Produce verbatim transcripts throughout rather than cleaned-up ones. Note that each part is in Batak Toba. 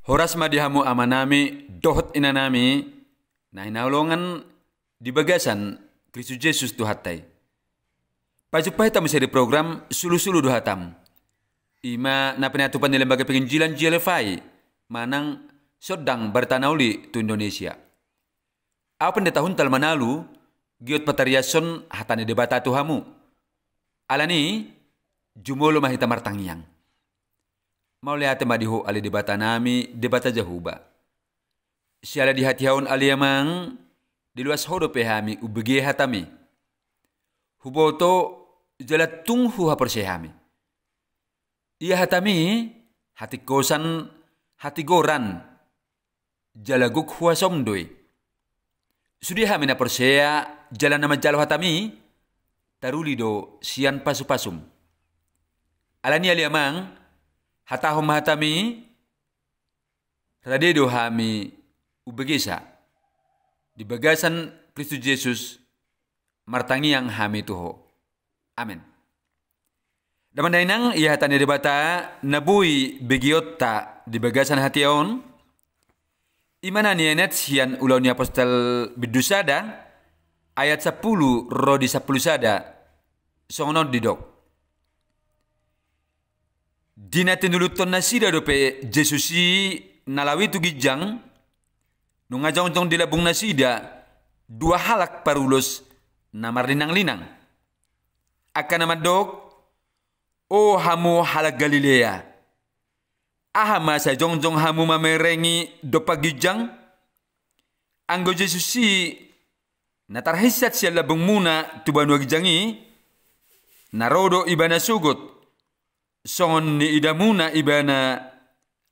Horas ma di hamu amanami dohot inanami na hinaholongan di bagasan Kristus Jesus Tuhanta i. Pajumpang hita muse di program Sulusulu do Hatam, i ma na pinatupa ni Lembaga Penginjilan J L F I manang Sondang Barita na Uli tu Indonesia. Au Pendeta Huntal Manalu, giot patariashon hata ni Debata tu hamu. Alani, jumolo ma hita martangiang. Mauliate ma di Ho ale Debatanami, Debata Jahowa. Siala di hatiha on ale Amang, diloas Ho dope hami umbege hatami. Huboto jala tung huhaporseai hami. Ia hatami, hatingkosan, hatigoran, jala gok huasom do i. Sude hami na porsea jala na manjalo hatami, taruli do sian pasupasum. Alani ale Amang, hatahon ma hatami, rade do hami umbegesa. Di bagasan Kristus Jesus, martangiang hami tu Ho. Amen. Damang dainang, ia hata ni Debata na boi begeonta di bagasan hatiha on, i ma na nienet sian Ulaon ni Apostel bindu sada, ayat sampulu ro di sampulu sada, songon on didok. Di na tinuluthon nasida dope Jesus i na laho i tu ginjang, nunga jongjong di lambung nasida dua halak parulos na marlinanglinang. Angka na mandok, "O hamu halak Galilea, aha ma sai jongjong hamu mamerengi dompak ginjang? Anggo Jesus i na tarhinsat sian lambungmuna tu banua ginjang i, na ro do Ibana sogot, songon niidamuna Ibana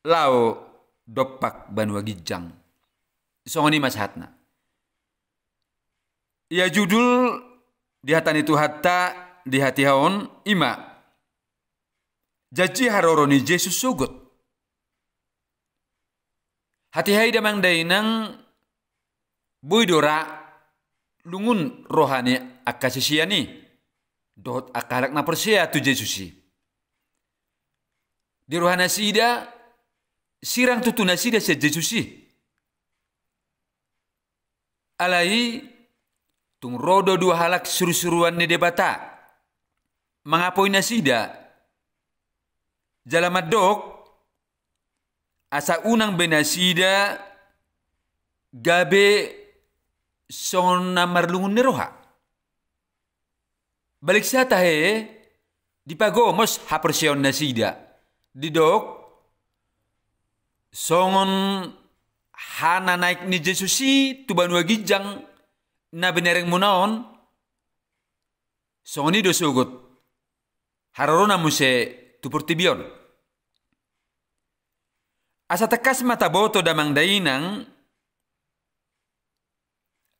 laho dompak banua ginjang." Songon i ma sahatna. Ia judul di hata ni Tuhanta di hatiha on i ma, Janji Haroro ni Jesus Sogot. Hatiha i damang dainang, boi do ra lungun roha ni angka sisean i dohot angka halak na porsea tu Jesus i. Di roha nasida, sirang tutu nasida sian Jesus i. Alai, tung ro do dua halak surusuruan ni Debata mangapoi nasida, jala mandok, asa unang be nasida gabe songon na marlungun ni roha. Balik sian tahe, dipagomos haporseaon nasida. Didok, songon hana naek ni Jesus i tu banua ginjang na binerengmuna on, songon i do sogot harorona muse tu portibi on. Asa tangkas ma taboto damang dainang,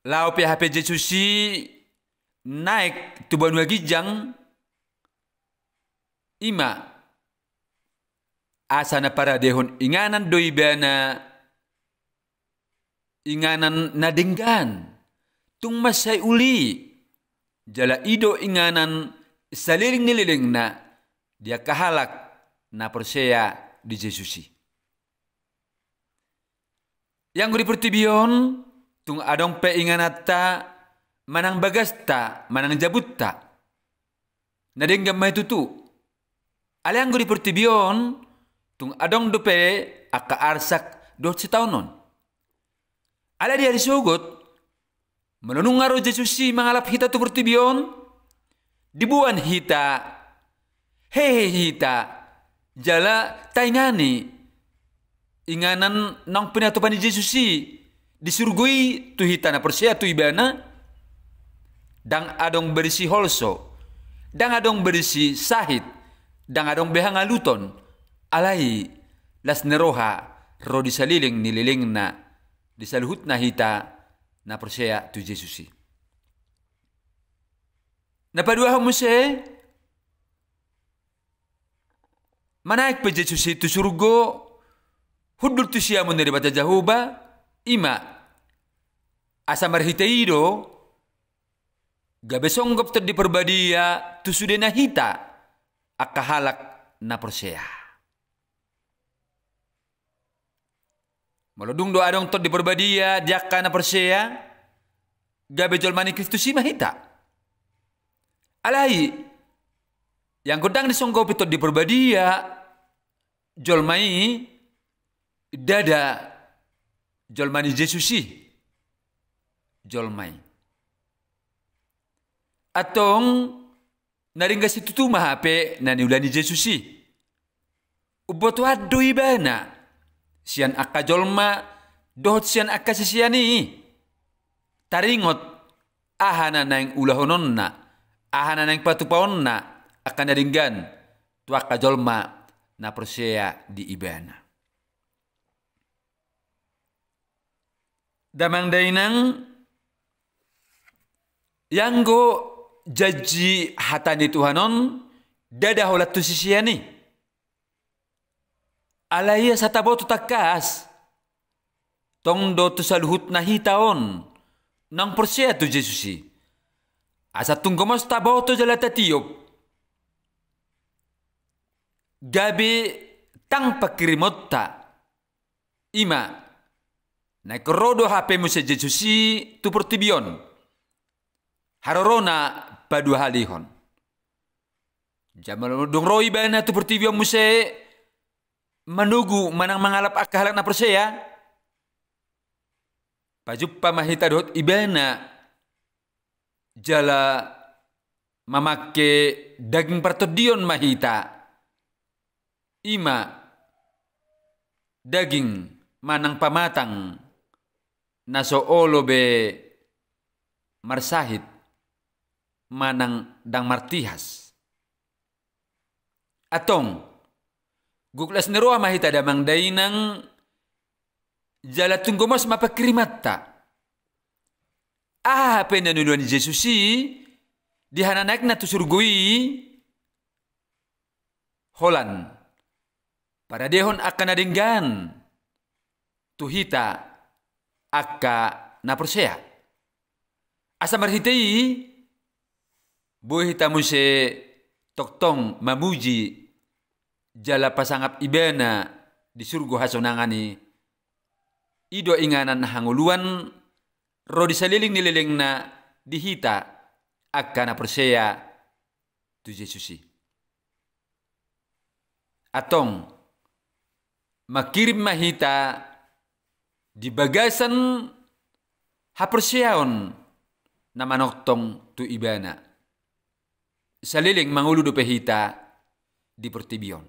laho pe hape Jesus i naek tu banua ginjang, i ma asa na paradehon inganan do Ibana, inganan na denggan, tung mansai uli, jala i do inganan saleleng ni lelengna di angka halak na porsea di Jesus i. Ia anggo di portibi on, tung adong pe ingananta, manang bagasta, manang jabunta, na denggan ma i tutu. Alai anggo di portibi on, tung adong dope angka arsak dohot sitaonon. Alai di ari sogot, molo nunga ro Jesus i mangalap hita tu portibi on, diboan hita, hehe hita, jala taingani inganan naung pinatupa ni Jesus i di surgo i tu hita na porsea tu Ibana. Ndang adong be disi holso, ndang adong be disi sahit, ndang adong be hangaluton, alai las ni roha ro di saleleng ni lelengna di saluhutna hita na porsea tu Jesus i. Na paduahon muse, manaek pe Jesus i tu surgo, hundul tu siamun ni Debata Jahowa, i ma asa marhite i do gabe songgop Tondi Parbadia tu sudena hita angka halak na porsea. Molo dung do adong Tondi Parbadia di angka na porsea, gabe jolma ni Kristus i ma hita. Alai, anggo ndang disonggopi Tondi Parbadia jolma i, ndada jolma ni Jesus i jolma i. Antong, na denggan situtu ma hape na niula ni Jesus i. Umbotoan do ibana sian angka jolma dohot sian angka sisean i. Taringot aha na naeng ulahononna, aha na naeng patupaonna angka na denggan tu angka jolma na porsea di ibana. Damang dainang, anggo janji hata ni Tuhan on, ndada holan tu sisean i. Alai asa taboto tangkas, tong do tu saluhutna hita on naung porsea tu Jesus i. Asa tung gomos taboto jala tatiop, gabe tang pangkirimonta. I ma, naeng ro do hape muse Jesus i tu portibi on, harorona paduahalihon. Jala molo dung ro ibana tu portibi on muse, manogu manang mangalap angka halak na porsea, pajumpa ma hita dohot ibana, jala mamangke daging partondion ma hita. I ma daging manang pamatang na so olo be marsahit manang ndang martihas. Antong, gok las ni roha ma hita damang dainang, jala tung gomos ma pangkirimanta. Aha hape na niula ni Jesus i di hananaekna tu surgo i, holan paradehon angka na denggan tu hita angka na porsea. Asa marhite i, boi hita muse tongtong mamuji jala pasangap ibana di surgo hasonangan i. I do inganan hangoluan ro di saleleng ni lelengna di hita angka na porsea tu Jesus i. Antong, mangkirim ma hita di bagasan haporseaon na manongtong tu ibana. Saleleng mangolu dope hita di portibi on.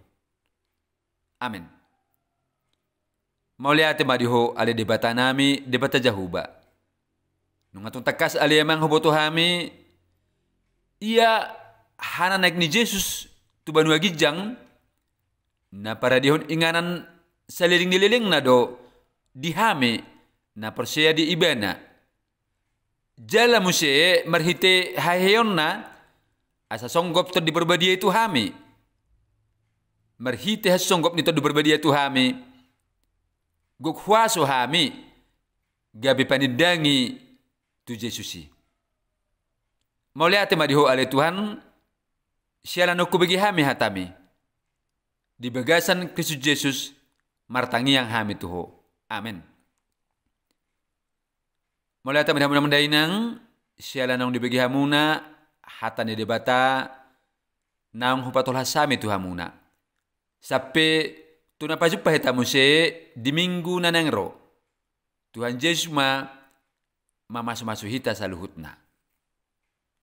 Amen. Mauliate ma di Ho ale Debata nami, Debata Jahowa. Nunga tung tangkas ale Amang huboto hami, ia hananaek ni Jesus tu banua ginjang, na paradehon inganan saleleng ni lelengna do di hami na porsea di ibana. Jala muse marhite haheheonna, asa songgop Tondi Parbadia i tu hami. Marhite hasonggop ni Tondi Parbadia i tu hami, gok huaso hami gabe panindangi tu Jesus i. Mauliate ma di Ho ale Tuhan, siala naung hubege hami hatami. Di bagasan Kristus Jesus martangiang hami tu Ho. Amen. Mauliate ma di hamu damang dainang, siala naung dibege hamuna hata ni Debata naung hupatolhas hami tu hamuna. Sampe tu na pajumpa hita muse di minggu na naeng ro. Tuhan Jesus ma mamasumasu hita saluhutna.